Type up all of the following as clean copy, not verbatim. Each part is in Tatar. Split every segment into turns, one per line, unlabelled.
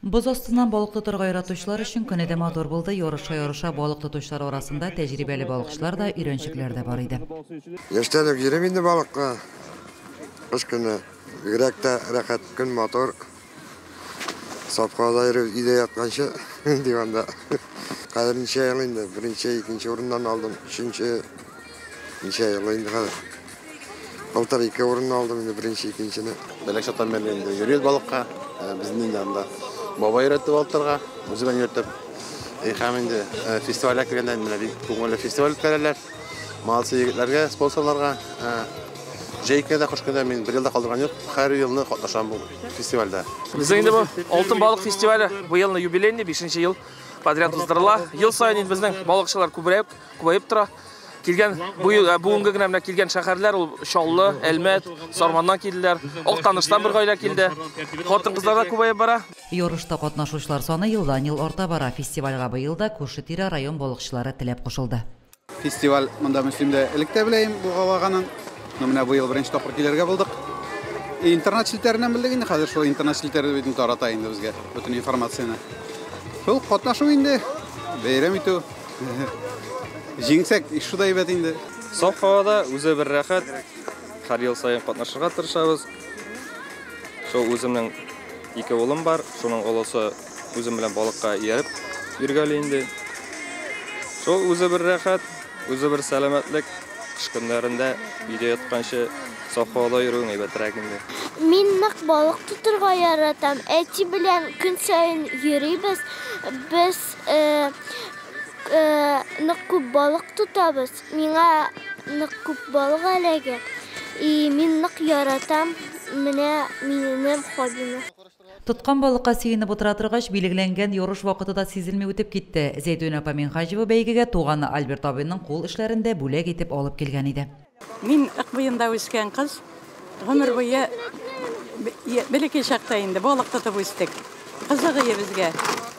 Боз астыннан балык тотарга яратучылар өчен көне дә матур булды. Ярыша-ярыша балык тотучылар арасында тәҗрибәле балыкчылар да, өйрәнчекләр дә бар иде.
Яшьтән үк йөрим инде балыкка. Кыш көне бигрәк тә рәхәт, көн матур. Саф һавада йөреп, өйдә ятканчы, диванда. Хәзер ничә ел инде, беренче, икенче урыннан алдым, өченче, ничә ел инде хәзер. Былтыр ике урынны алдым инде, беренче, икенчене.
Бәләк чактан бирле инде йөрибез балыкка. Безне инде анда бабай өйрәтте балык тотарга, үзе белән йөртеп. И һәм инде фестивальгә килгәндә менә бик күңелле фестиваль үткәрәләр. Молодцы егетләргә, спонсорларга. Җәй көне дә, кыш көне дә мин бер ел да калдырган юк. Һәр елны катнашам бу фестивальдә.
Безнең инде бу Алтын балык фестивале бу елны юбилейный, 5 ел подряд уздырыла. Ел саен инде безнең балыкчылар күбрәк, күбәеп тора. Килгән бу ел, бүгенге генә менә килгән шәһәрләр ул Чаллы, Әлмәт, Сарманнан килделәр. Актаныштан бер гаилә килде. Хатын-кызлар да күбәеп бара.
Ярышта катнашучылар саны елдан-ел арта бара. Фестивальгә быел да күрше-тирә район балыкчылары теләп кушылды.
Фестиваль монда Мөслимдә элек тә беләем булгалаганын. Но менә быел беренче тапкыр килергә булдык. Интернет челтәреннән белдек инде, хәзер шул интернет челтәре бит тарата инде безгә бөтен информацияне. Шул катнашу инде, бәйрәм итү. Җиңсәк, шул да әйбәт инде.
Саф һавада үзе бер рәхәт. Һәр ел саен катнашырга тырышабыз. Шул үземнең ике улым бар, шуның олысы үзем белән балыкка ияреп йөргәли инде. Шул үзе бер рәхәт, үзе бер сәламәтлек. Кыш көннәрендә өйдә ятканчы саф һавада йөрүең әйбәтрәк инде.
Мин нык балык тотырга яратам. Әти белән көн саен йөрибез. Без нык күп балык тотабыз. Миңа нык күп балык эләгә. И мин нык яратам менә минем хоббимны.
Тоткан балыкка сөенеп утыра торгач, билгеләнгән ярыш вакыты да сизелми үтеп китте. Зәйтүнә апа Минһаҗева бәйгегә туганы Альберт абыйның кул эшләрен дә бүләк итеп алып килгән иде.
Мин Ык буенда үскән кыз, гомер буе бәләкәй чакта инде балык тотып үстек. Кызык ие безгә.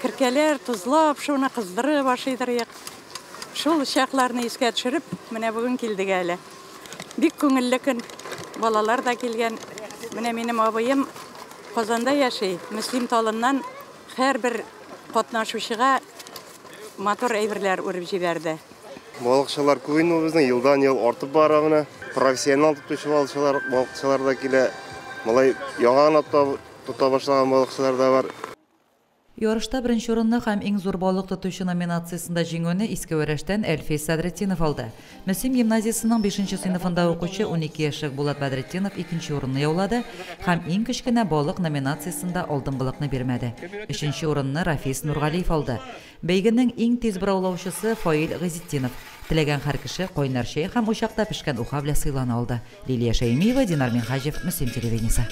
Керкәләр тозлап, шуны кыздырып ашыйдыр идек. Шул чакларны искә төшереп, менә бүген килдек әле. Бик күңелле көн. Балалар да килгән. Менә минем абыем Казанда яши. Мөслим талыннан һәрбер катнашучыга матур әйберләр үреп җибәрде.
Балыкчылар күп инде безнең, елдан-ел артып бара менә. Профессионал тотучы балыкчылар, балыкчылар да килә. Малай яңа гына тота башлаган балыкчылар да бар.
Ярышта беренче урынны һәм иң зур балык тотучы номинациясендә җиңүне Иске Вәрәштән Әлфис Садретдинов алды. Мөслим гимназиясенең 5 сыйныфында укучы 12 яшьлек Булат Бәдретдинов икенче урынны яулады һәм иң кечкенә балык номинациясендә алдынгылыкны бирмәде. Өченче урынны Рафис Нургалиев алды. Бәйгенең иң тиз бораулаучысы Фаил Гыйзетдинов. Теләгән һәр кеше кайнар чәй һәм учакта пешкән уха белән сыйлана алды. Лилия Шәймиева, Динар Минһаҗев, Мөслим телевидениесе.